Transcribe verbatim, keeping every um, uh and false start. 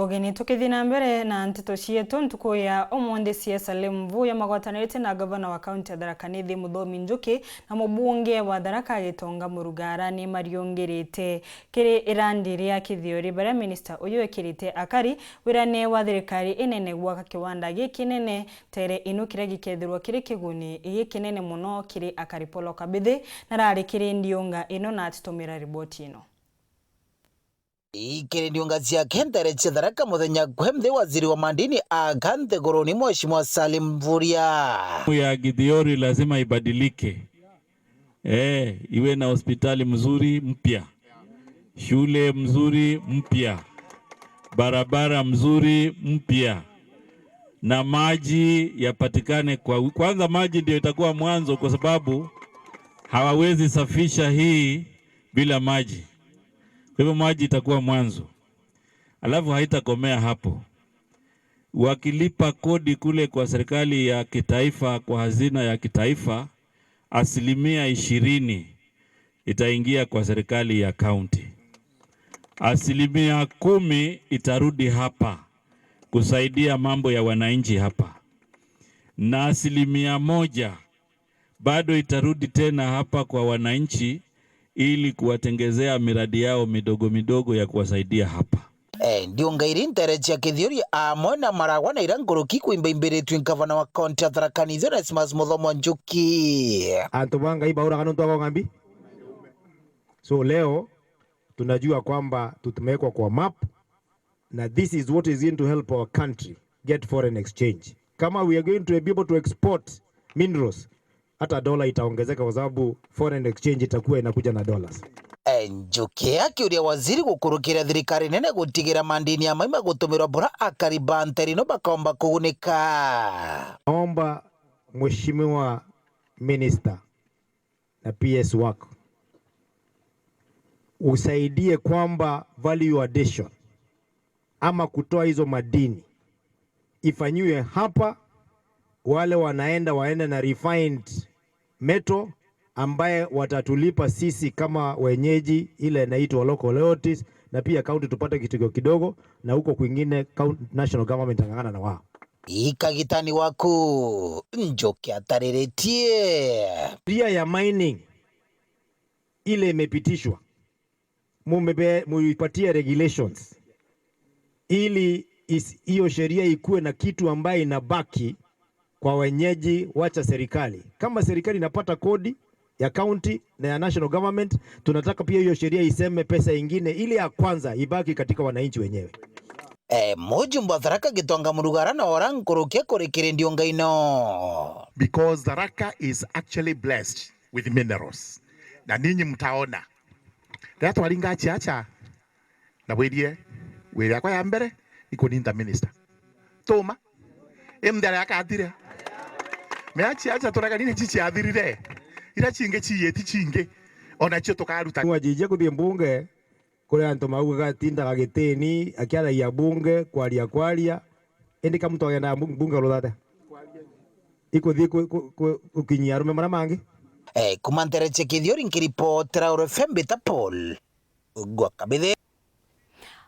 Ugeni, tukithii na mbere na nteto cietu ntuku ya umunthi, C A Salim Mvurya magwatanirite na gavana wa kaunti ya Tharaka Nithi Muthomi Njuki na mubunge wa Tharaka Gitonga Murugara ni mariungirite kiri irandi ria Kithiori, baria minista uyu ekirite akari wirane wa thirikari inene gwaka kiwanda gikinene Tere Inu, kiria gikethirwa kiri kiguni gikinene mono kiri akari. Paul Kabithi narari kiri ndiunga ino na atitumira riboti ino. Ikiri ndiunga ciake ntere cia Tharaka muthenya kwe nthi, waziri wa madini aga nthiguruni Mheshimiwa Salim Mvurya. Ya Kithiori lazima ibadilike. Eh, iwe na hospitali mzuri mpya, shule mzuri mpya, barabara mzuri mpya, na maji yapatikane kwa wi-, kwanza maji ndio itakuwa mwanzo, kwa sababu hawawezi safisha hii bila maji. Kwa hivyo maji itakuwa mwanzo. Alafu haitakomea hapo. Wakilipa kodi kule kwa serikali ya kitaifa, kwa hazina ya kitaifa, asilimia ishirini itaingia kwa serikali ya kaunti. Asilimia kumi itarudi hapa kusaidia mambo ya wananchi hapa. Na asilimia moja bado itarudi tena hapa kwa wananchi ili kuwatengezea miradi yao midogo midogo ya kuwasaidia hapa. Eh, ndiunga iri ntere cia Kithiori amwe na maragwa na ira nkuruki kwimbaimbiritwe ngavana wa kaunti ya Tharaka Nithi Onesmus Muthomi Njuki. Antu ba Ngai bauraga nontu bwa ng'ambi. So leo tunajua kwamba tumewekwa kwa map, na this is what is going to help our country get foreign exchange. Kama we are going to be able to export minerals, hata dola itaongezeka kwa sababu foreign exchange itakuwa inakuja na dollars. Eh, Njuki akiuria waziri gukurukira thirikari nene gutigira madini ya maima gutumirwa bura akari ba ntere ino bakomba kugunika. Naomba Mheshimiwa Minister na P S wako usaidie kwamba value addition ama kutoa hizo madini ifanyiwe hapa, wale wanaenda waende na refined metal ambaye watatulipa sisi kama wenyeji, ile inaitwa local royalties, na pia county tupate kitu kidogo, na huko kwingine coun-, national government itang'ang'ana na wao. Ikagitani waku Njuki atariritie. Sheria ya mining ile imepitishwa, mumebe-, muipatie regulations ili is-, hiyo sheria ikuwe na kitu ambaye inabaki kwa wenyeji, wacha serikali. Kama serikali inapata kodi ya county na ya national government, tunataka pia hiyo sheria iseme pesa ingine, ili ya kwanza ibaki katika wananchi wenyewe. Eh, mujumbe wa Tharaka Gitonga Murugara na ora nkuruki kuri kiri ndiunga ino. Because Tharaka is actually blessed with minerals. Na ninyi mtaona. Riria twaringa Chiacha, na bwirie, wiri yakwa ya mbere ni kuninta minister. Tuma. Imthera yakathire. Mea Chiacha turaganire chi ciathirire. Ira chingi ciiyiti chingi. Ona cio tukaruta. Wajijia kuthii mbunge, kuri antu maugaga atindaga gitini, akiaragia bunge, kwaria kwaria. Indi ka muntu agendaga mbu-, mbunge uruthate? Ikuthii ku-, ku-, ku-, gukinyia arume maria mangi? Eh, kuma ntere cia Kithiori nkiripotera Oro F M mbita Paul Gwakabithi.